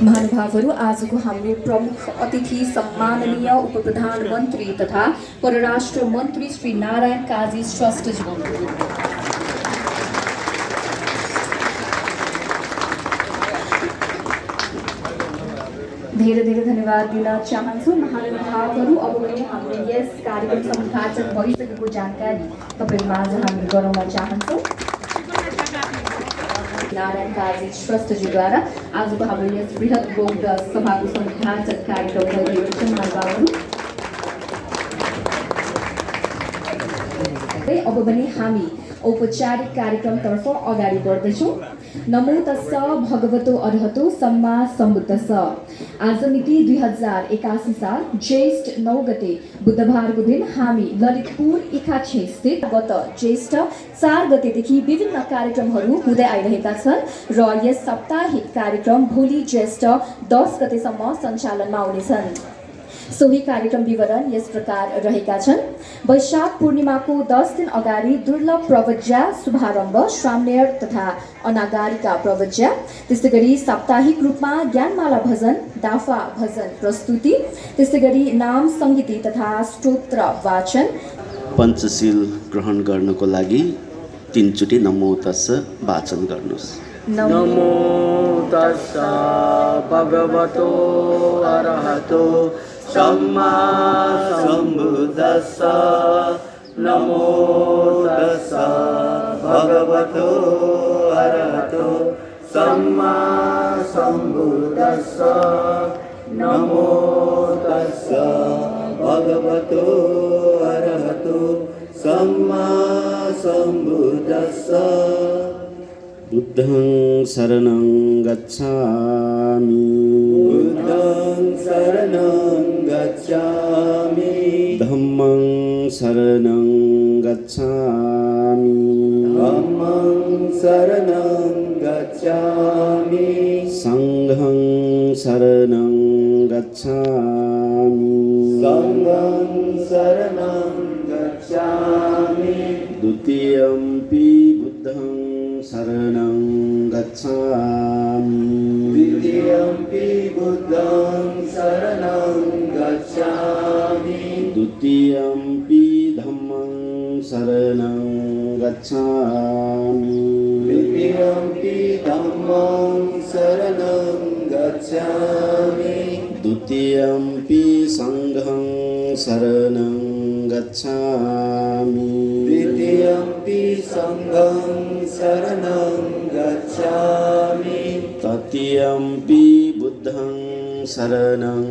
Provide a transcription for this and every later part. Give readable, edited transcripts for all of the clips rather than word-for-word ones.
महानुभावहरू, आजको हाम्रो प्रमुख अतिथि सम्माननीय उपप्रधानमन्त्री तथा परराष्ट्र मन्त्री श्री नारायण काजी श्रेष्ठजी। धेरै धेरै धन्यवाद दिन चाहन्छु। महानुभावहरू, अब भने हाम्रो यस कार्यक्रम उद्घाटन भइसकेको जानकारी तपाईँ माझ हामी गराउन चाहन्छौँ। नारायण काजी श्रेष्ठजीद्वारा आजको हाम्रो यस बृहत बोध सभाको उद्घाटन कार्यक्रम भइरहेको छ। महानुभावहरू, अब भने हामी औपचारिक कार्यक्रमतर्फ अगाडि बढ्दैछौँ। नमो तस्स भगवतो अरहतो सम्मा सम्बुद्धस्स। आज मिति 2081 साल ज्येष्ठ 9 गते बुधबारको दिन हामी ललितपुर इखाछे स्थित गत ज्येष्ठ 4 गतेदेखि विभिन्न कार्यक्रमहरू हुँदै आइरहेका छन् र यस साप्ताहिक कार्यक्रम भोलि ज्येष्ठ 10 गतेसम्म सञ्चालनमा आउनेछन्। सोही कार्यक्रम विवरण यस प्रकार रहेका छन्। वैशाख पूर्णिमाको 10 दिन अगाडि दुर्लभ प्रवज्या शुभारम्भ श्राम्येर तथा अनागारिका प्रवज्या, त्यस्तै गरी साप्ताहिक रूपमा ज्ञानमाला भजन, दाफा भजन प्रस्तुति, त्यस्तै गरी नाम सङ्गीति तथा स्तोत्र वाचन। पञ्चशील ग्रहण गर्नको लागि 3 चोटि नमो तस्स वाचन गर्नुहोस्। नमो तस्स भगवतो अरहतो सम्मा सम्बुद्धस्स। नमो तस्स भगवतो अरहतो सम्मा सम्बुद्धस्स। नमो तस्स भगवतो अरहतो सम्मा सम्बुद्धस्स। बुद्धं शरणं गच्छामि। बुद्धं शरणं गच्छामि। धम्मं शरणं गच्छामि। धम्मं शरणं गच्छामि। संघं शरणं गच्छामि। संघं शरणं गच्छामि। द्वितीयम्पि बुद्धं शरणं गच्छामि। द्वितीयम्पि बुद्धं शरणं गच्छामि। द्वितीयम्पि धम्मं शरणं गच्छामि। द्वितीयम्पि धम्मं शरणं गच्छामि। द्वितीयम्पि संघं शरणं गच्छामि। द्वितीयम्पि संघं शरणं गच्छामि। तृतीयम्पि बुद्धं शरणं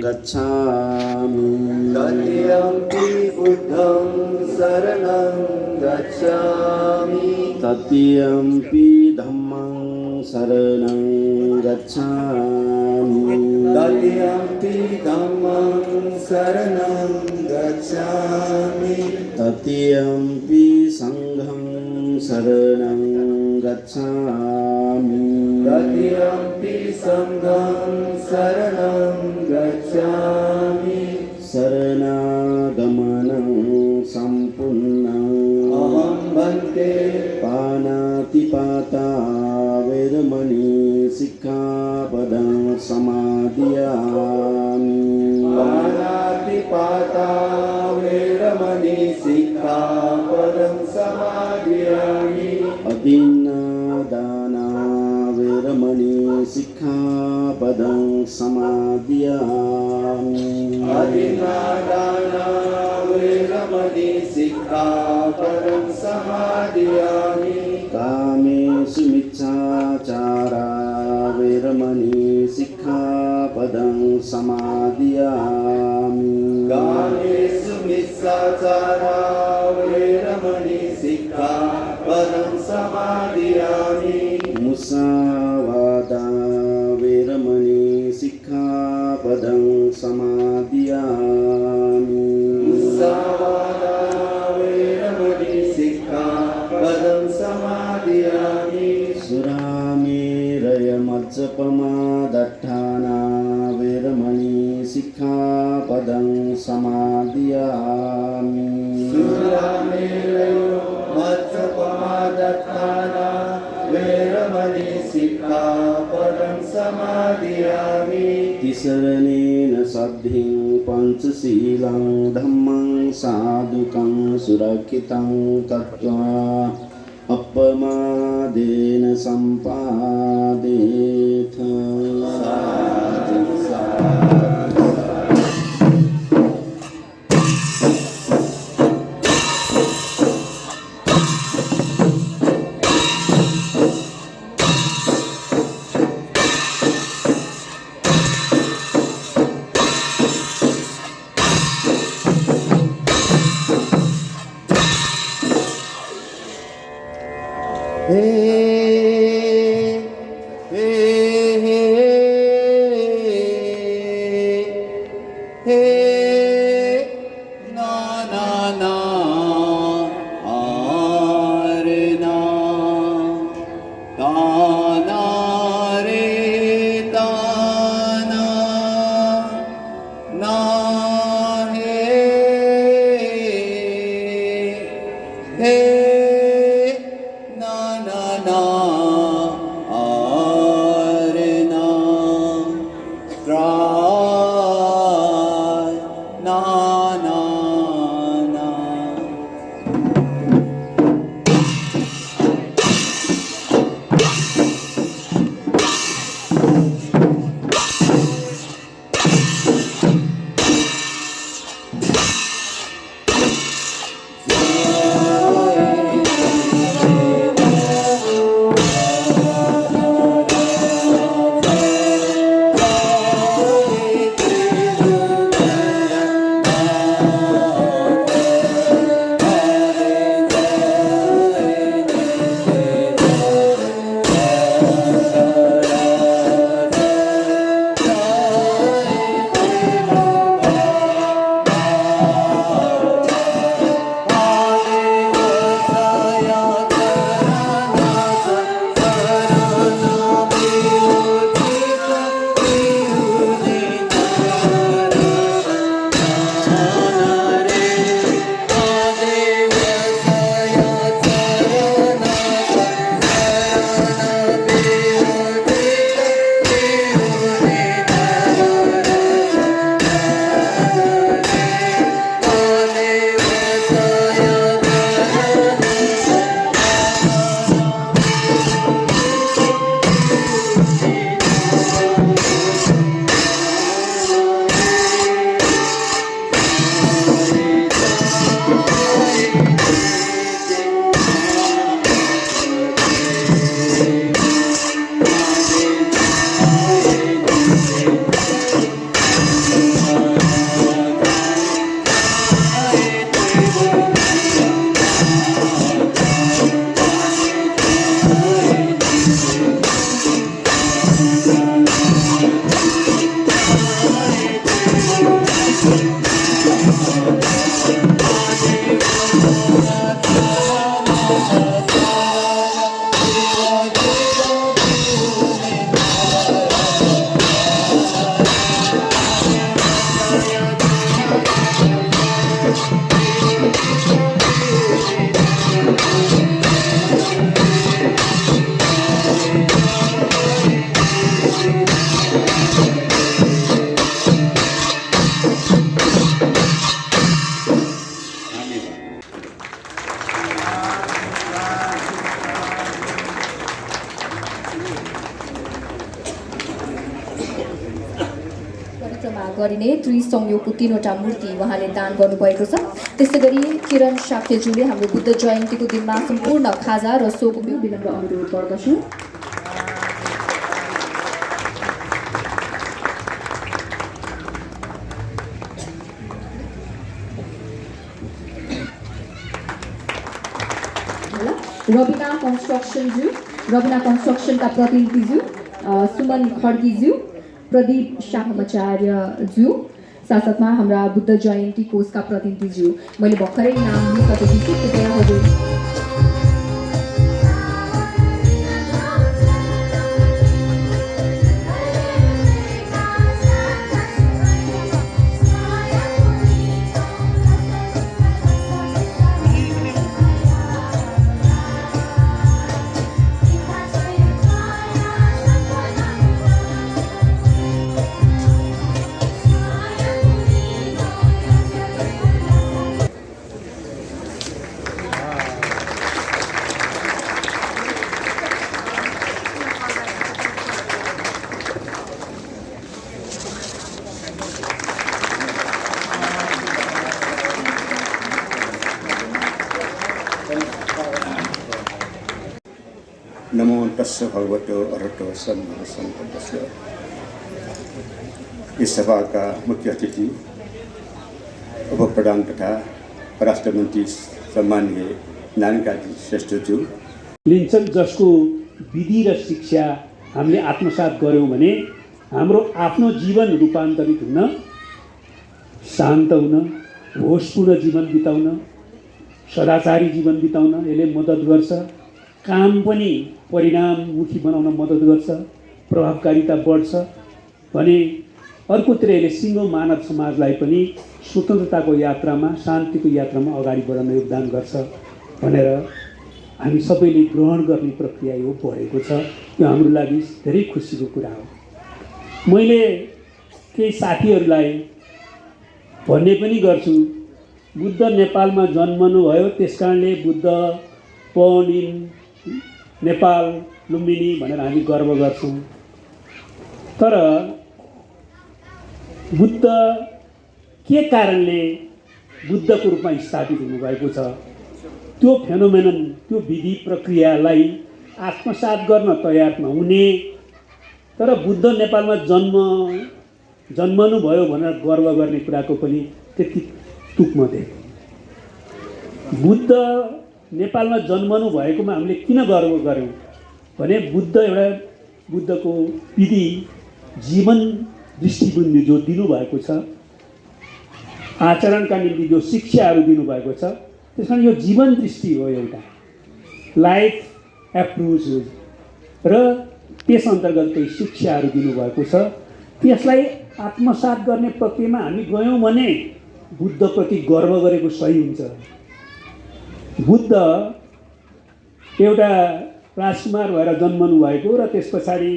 गच्छामि। तृतीयम्पि बुद्धं शरणं गच्छामि। तृतीयम्पि धम्मं शरणं गच्छामि। तृतीयम्पि धम्मं शरणं गच्छामि। तृतीयम्पि संघं शरणं गच्छामि। तृतीयम्पि संघं शरणं गच्छामि। शरणागमनं सम्पूर्णम् अहं भन्ते पानातिपाता वेरमणि सिक्खापदं समादियामि। पानातिपाता वेरमणि सिक्खापदं समादियामि। अदीन्नदाना वेरमणि सिक्खापदं समादियामि। अदीन्नदाना वेरमणि सिक्खापदं समादियामि। कामेषु मिच्छाचारा वेरमणि सिक्खापदं समादियामि। कामेषु मिच्छाचारा वेरमणि सिक्खापदं समादियामि। मुसावादा वेरमणि सिक्खापदं समादियामि। मुसावादा वेरमणि सिक्खापदं समादियामि। सुरामेरयमज्जपमादट्ठाना वेरमणि सिक्खापदं समादियामि। सुरामेरयो मज्जपमादट्ठाना वेरमणि सिक्खापदं समादयामि तिसरणेन साध्यं पञ्चशीलं धम्मं साधुकं सुरक्षितं कृत्वा अपमादेन सम्पादेथ गरिने त्रिसंयोगको 3वटा मूर्ति उहाँले दान गर्नुभएको छ। त्यसै गरी किरण साक्यज्यूले हाम्रो बुद्ध जयन्तीको दिनमा सम्पूर्ण खाजा र सोको विनम्र अनुरोध गर्दछु। रबिना कन्स्ट्रक्सनका प्रतिनिधिज्यू, सुमन खड्कीज्यू, प्रदीप शाहमाचार्यज्यू, साथसाथमा हाम्रा बुद्ध जयन्ती कोषका प्रतिनिधिज्यू, मैले भर्खरै नाम लिइसकेकी छु, कृपया हजुर नमो तस्स भगवतो अरहतो सम्मा सम्बुद्धस्स। इस सभाका मुख्य अतिथि उप प्रधान तथा राष्ट्र मन्त्री सम्माननीय नारायण काजी श्रेष्ठज्यू लिन्छन्, जसको विधि र शिक्षा हामीले आत्मसात गऱ्यौँ भने हाम्रो आफ्नो जीवन रूपान्तरित हुन, शान्त हुन, होसपूर्ण जीवन बिताउन, सदाचारी जीवन बिताउन यसले मद्दत गर्छ। काम पनि परिणाममुखी बनाउन मद्दत गर्छ, प्रभावकारिता बढ्छ भने अर्कोतिर यसले सिङ्गो मानव समाजलाई पनि स्वतन्त्रताको यात्रामा, शान्तिको यात्रामा अगाडि बढाउन योगदान गर्छ भनेर हामी सबैले ग्रहण गर्ने प्रक्रिया यो भएको छ। यो हाम्रो लागि धेरै खुसीको कुरा हो। मैले केही साथीहरूलाई भन्ने पनि गर्छु, बुद्ध नेपालमा जन्मनुभयो त्यस कारणले बुद्ध पौडिन नेपाल लुम्बिनी भनेर हामी गर्व गर्छौँ। तर बुद्ध के कारणले बुद्धको रूपमा स्थापित हुनुभएको छ, त्यो फेनोमेनन, त्यो विधि प्रक्रियालाई आत्मसात गर्न तयार नहुने तर बुद्ध नेपालमा जन्मनुभयो भनेर गर्व गर्ने कुराको पनि त्यति तुक म देखेँ। बुद्ध नेपालमा जन्मनु भएकोमा हामीले किन गर्व गऱ्यौँ भने बुद्धको विधि जीवन दृष्टिबिन्दु जो दिनुभएको छ, आचरणका निम्ति जो शिक्षाहरू दिनुभएको छ, त्यस कारण यो जीवन दृष्टि हो, एउटा लाइफ एप्रोच हो र त्यस अन्तर्गत केही शिक्षाहरू दिनुभएको छ। त्यसलाई आत्मसात गर्ने प्रक्रियामा हामी गयौँ भने बुद्धप्रति गर्व गरेको सही हुन्छ। बुद्ध एउटा राजकुमार भएर जन्मनु भएको र त्यस पछाडि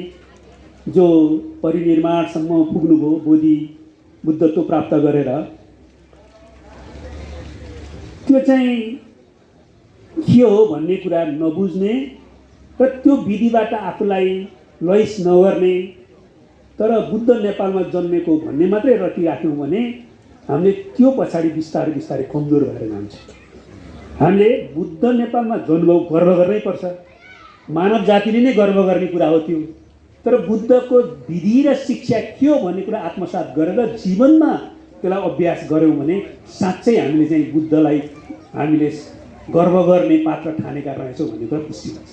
जो परिनिर्वाणसम्म पुग्नुभयो, बोधि बुद्धत्व प्राप्त गरेर, त्यो चाहिँ के हो भन्ने कुरा नबुझ्ने र त्यो विधिबाट आफूलाई लैस नगर्ने तर बुद्ध नेपालमा जन्मेको भन्ने मात्रै रटिराख्यौँ भने हामीले त्यो पछाडि बिस्तारै बिस्तारै कमजोर भएर जान्छ। हामीले बुद्ध नेपालमा जन्म गर्व गर्नै पर्छ, मानव जातिले नै गर्व गर्ने कुरा हो त्यो। तर बुद्धको विधि र शिक्षा के हो भन्ने कुरा आत्मसात गरेर जीवनमा त्यसलाई अभ्यास गऱ्यौँ भने साँच्चै हामीले चाहिँ बुद्धलाई हामीले गर्व गर्ने पात्र ठानेका रहेछौँ भन्ने कुरा पुष्टि हुन्छ।